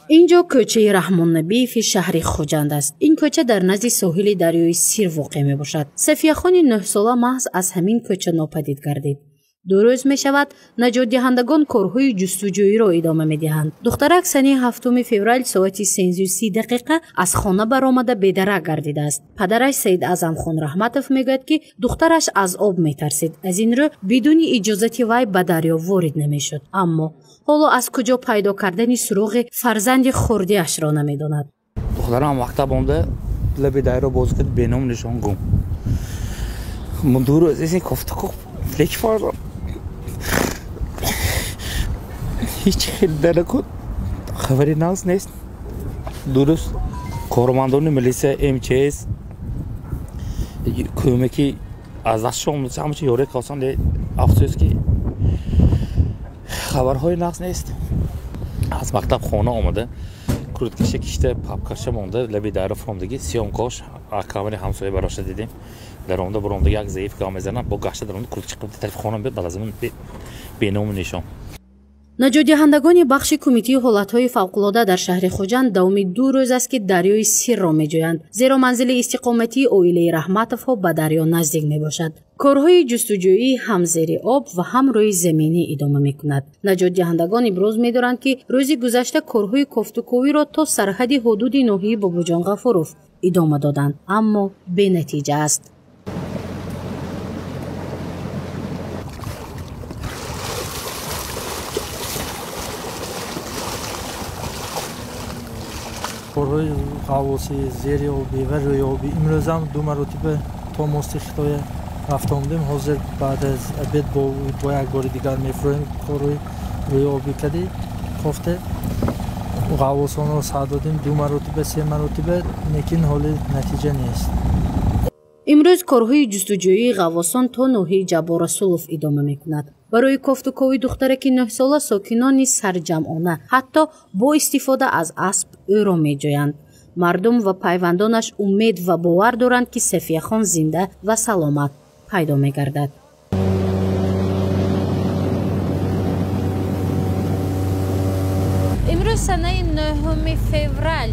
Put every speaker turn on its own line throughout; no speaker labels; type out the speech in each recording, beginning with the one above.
Ин ҷо кӯчаи Раҳмоннабиеви шаҳри Хуҷанд аст. Ин кӯча дар назди соҳили дарёи Сир воқеъ мебошад. Сафияхони 9-сола маҳз аз ҳамин кӯча нопадид гардид. 2 рӯз мешавад, наҷотдиҳандагон корҳои ҷустуҷӯиро идома медиҳанд. Духтарак санаи 7 феврал соати 13:30 аз хона баромада бедарак гардидааст. Падараш Саид Аъзамхон Раҳматов мегӯяд, ки духтараш аз об метарсид. Аз ин рӯ бидуни иҷозати вай ба дарё ворид намешуд. Аммо ҳоло аз куҷо пайдо кардани суроғи фарзанди хурдиашро намедонад.
Духтарам мактаб омда лаби дарё бозӣ кард, беном нишон гум. 2 рӯз ин кофтуков леки фарзанд ҳеҷ хел даракот хабари нағз нест. Дуруст, кормандони милиса, МЧС кӯмаки аз дастшон ҳамачи ёрӣ карданд. Афсӯс ки хабарҳои нағз нест. Аз мактаб хона омада, курткаша кишта, папкаша монда, лаби дарё фуромдагӣ, сиёмкош камари ҳамсоя барошта дидем. Даромда буромда як заиф гав мезанам, бо гашта даромда куртка чиқиб тарафи хона биёд, баъд аз он беному нишон.
Наҷотдиҳандагони бахши кумитаи ҳолатҳои фавқулода дар шаҳри Хуҷанд давоми 2 рӯз аст, ки дарёи Сирро меҷӯянд, зеро манзили истиқоматии оилаи Раҳматовҳо ба дарё наздик мебошад. Корҳои ҷустуҷӯӣ ҳам зери об ва ҳам рӯи заминӣ идома мекунад. Наҷотдиҳандагон иброз медоранд, ки рӯзи гузашта корҳои кофтуковиро то сарҳади ҳудуди ноҳияи Бобоҷон Ғафуров идома доданд, аммо бенатиҷа аст.
Корҳои ғаввосӣ зери обӣ ва рӯи обӣ имрӯзам 2 маротиба то мости Хитоя рафта омадем. Ҳозир баъд аз обед бо як бори дигар мефурӯем. Корҳои рӯи обӣ кади кофте ғаввосонро сад додем 2 маротиба, 3 маротиба, лекин ҳоли натиҷа нест.
Имрӯз корҳои ҷустуҷӯии ғаввосон то ноҳияи Ҷаббор Расулов идома мекунад. Барои кофтукови духтараки 9-сола сокинони сарҷамъона ҳатто бо истифода аз асп ӯро меҷӯянд. Мардум ва пайвандонаш умед ва бовар доранд, ки Сафияхон зинда ва саломат пайдо мегардад. Имрӯз санаи 9 феврал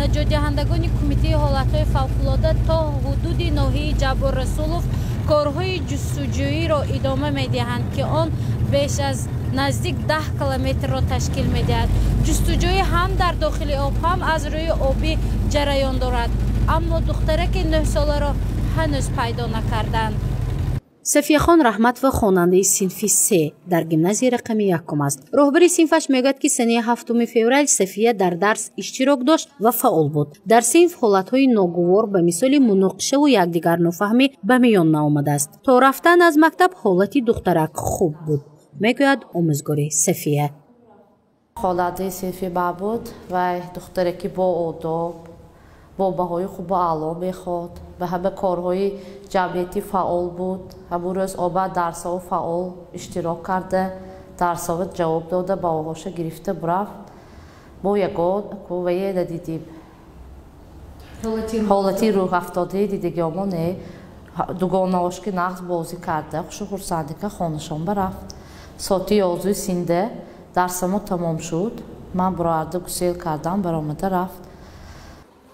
наҷотдиҳандагони кумитаи ҳолатҳои фавқулода то ҳудуди ноҳияи Ҷаббор Расулов корҳои ҷустуҷӯиро идома медиҳанд, ки он беш аз наздик 10 километрро ташкил медиҳад. Ҷустуҷӯӣ ҳам дар дохили об, ҳам аз рӯи обӣ ҷараён дорад, аммо духтараки 9-соларо ҳанӯз пайдо накарданд. Сафияхон Раҳматова хонандаи синфи 3 дар гимназияи рақами 1 аст. Роҳбари синфаш мегӯяд, ки санаи 7 феврал Сафия дар дарс иштирок дошт ва фаъол буд. Дар синф ҳолатҳои ногувор ба мисоли муноқишаву якдигарнофаҳмӣ ба миён наомадааст. То рафтан аз мактаб ҳолати духтарак хуб буд, мегӯяд омӯзгори Сафия.
Хонандаи синфи ман буд ва духтараки боодоб, бо баҳои хубу аъло мехонд, ба ҳама корҳои ҷамъиятӣ фаъол буд. Ҳамун рӯз омад дарсҳо фаъол иштирок карда, дарсҳо ҷавоб дода, баҳоҳоша гирифта бурафт. Мо ягон куввае надидим. Ҳолати рӯҳафтодии дидагиёмо не. Дугонаош ки нағз бозӣ карда, хушу хурсандика хонашон барафт. Соати 11:30 дарсамо тамом шуд. Ман буроварда гусел кардам, баромада рафт.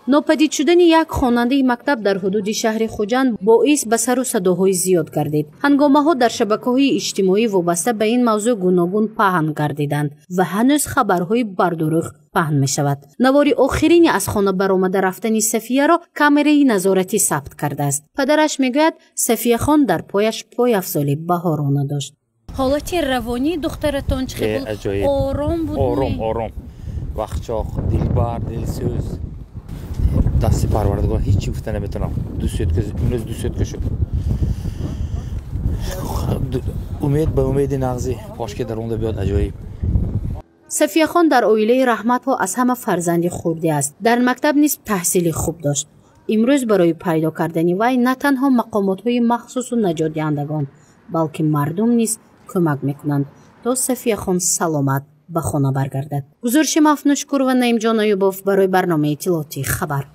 Нопадид шудани як хонандаи мактаб дар ҳудуди шаҳри Хуҷанд боис ба сару садоҳои зиёд гардид. Ҳангомаҳо дар шабакаҳои иҷтимоӣ вобаста ба ин мавзӯъ гуногун паҳн гардиданд ва ҳанӯз хабарҳои бардурӯғ паҳн мешавад. Навори охирини аз хона баромада рафтани Сафияро камераи назоратӣ сабт кардааст. Падараш мегӯяд, Сафияхон дар пояш пойафзоли баҳорона дошт. Ҳолати равонии духтаратон чӣ хел буд? Ором буд?
Ором, ором. Вақтчоқ, дилбар, дилсӯз. Дасти парвардигор ҳеҷ чӣ гуфта наметавонам. Имрӯз 2 сутка шуд. Умед ба умеди нағзӣ пошке даромада биёд аҷоиб.
Сафияхон дар оилаи Раҳматҳо аз ҳама фарзанди хурдӣ аст. Дар мактаб низ таҳсили хуб дошт. Имрӯз барои пайдо кардани вай на танҳо мақомотҳои махсусу наҷотдиҳандагон, балки мардум низ кӯмак мекунанд, то Сафияхон саломат ба хона баргардад. Гузориши Мафнушкур ва Наимҷон Аюбов барои барномаи иттилоотии хабар.